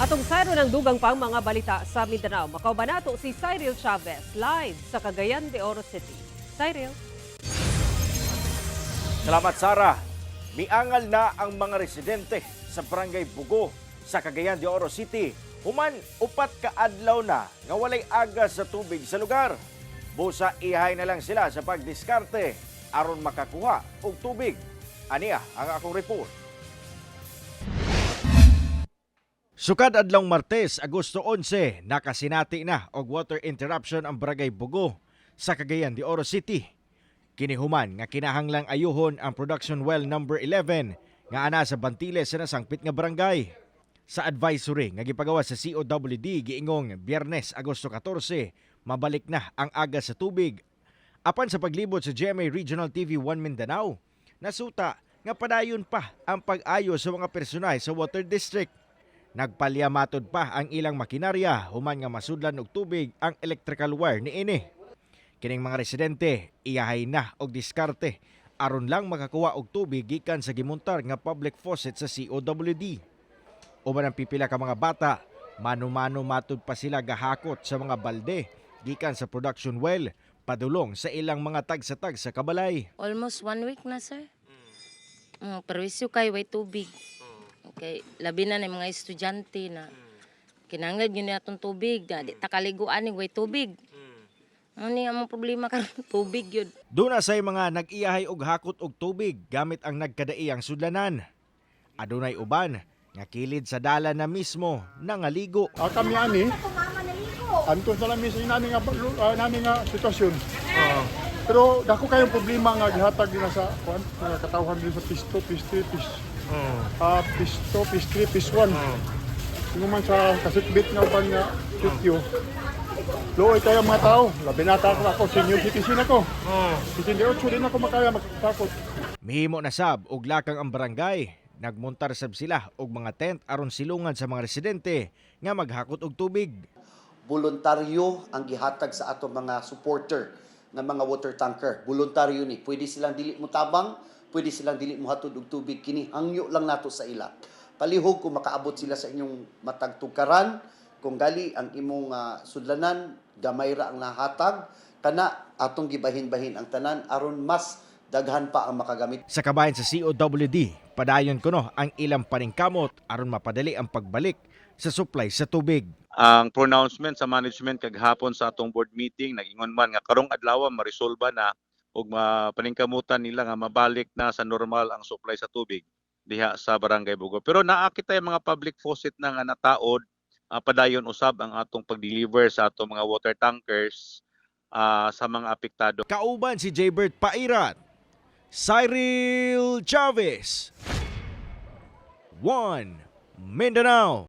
Atong sayro ng dugang pang mga balita sa Mindanao. Makauban nato si Cyril Chavez live sa Cagayan de Oro City. Cyril. Salamat, Sara. Miangal na ang mga residente sa Barangay Bugo sa Cagayan de Oro City. Human 4 ka adlaw na nga walay agas sa tubig sa lugar. Busa ihay na lang sila sa pagdiskarte aron makakuha og tubig. Ania ang akong report. Sukad adlawng Martes, Agosto 11, nakasinati na og water interruption ang Barangay Bugo sa Cagayan de Oro City. Kinihuman nga kinahanglang ayuhon ang production well number 11 nga ana sa Bantiles sa nasangpit nga barangay. Sa advisory nga gipagawa sa COWD giingong Biyernes, Agosto 14, mabalik na ang aga sa tubig. Apan sa paglibot sa GMA Regional TV 1 Mindanao, nasuta nga padayon pa ang pag-ayo sa mga personay sa water district. Nagpalya matod pa ang ilang makinarya human nga masudlan og tubig ang electrical wire niini. Kining mga residente iyahay na og diskarte aron lang makakuha og tubig gikan sa gimuntar nga public faucet sa COWD. Uban ang pipila ka mga bata, mano-mano matud pa sila gahakot sa mga balde gikan sa production well padulong sa ilang mga tagsa-tag sa kabalay. Almost one week na, sir. Perwisyo kay way tubig. Okay, labi na ng mga estudyante na kinahanglan yun atong tubig. Na, di ta kaliguan ni way tubig. Ano ni ang problema karon, tubig yun. Duna say mga nag-iyahay og hakot og tubig gamit ang nagkadaiyang sudlanan. Adunay uban nga kilid sa dalan na mismo nangaligo. Ah, kami ani, anto sa lamis sa namin nga sitwasyon. Pero dako kayong problema nga gihatag nila sa kuan, mga katawhan din sa pisto, pistri, pis, pisto, pistri, piswan. Ingon man sa kasitbit nga uban nga sityo. Luoy kayo mga tao, labi na ako, ako senior citizen ako. 68 din ako makaya magtakot. Mihimo na sab og lakang ang barangay. Nagmontar sab sila og mga tent aron silungan sa mga residente nga maghakot og tubig. Voluntaryo ang gihatag sa ato mga supporter ng mga water tanker. Voluntaryo ni. Pwede silang dili mo tabang, pwede silang dili mo hatod og tubig, kini hangyo lang nato sa ila. Palihog kung makaabot sila sa inyong matag tugkaran, kung gali ang imong sudlanan, gamay ra ang nahatag, kana atong gibahin-bahin ang tanan aron mas daghan pa ang makagamit. Sa kabahin sa COWD, padayon kuno ang ilang paningkamot aron mapadali ang pagbalik sa supply sa tubig. Ang pronouncement sa management kaghapon sa atong board meeting, nag-ingon man nga karong adlaw maresolba na ug mapaningkamutan nila nga mabalik na sa normal ang supply sa tubig diha sa Barangay Bugo. Pero naa kita yung mga public faucet na nga nataod, padayon usab ang atong pag-deliver sa atong mga water tankers sa mga apektado. Kauban si Jaybert Pairat, Cyril Chavez, 1 Mindanao.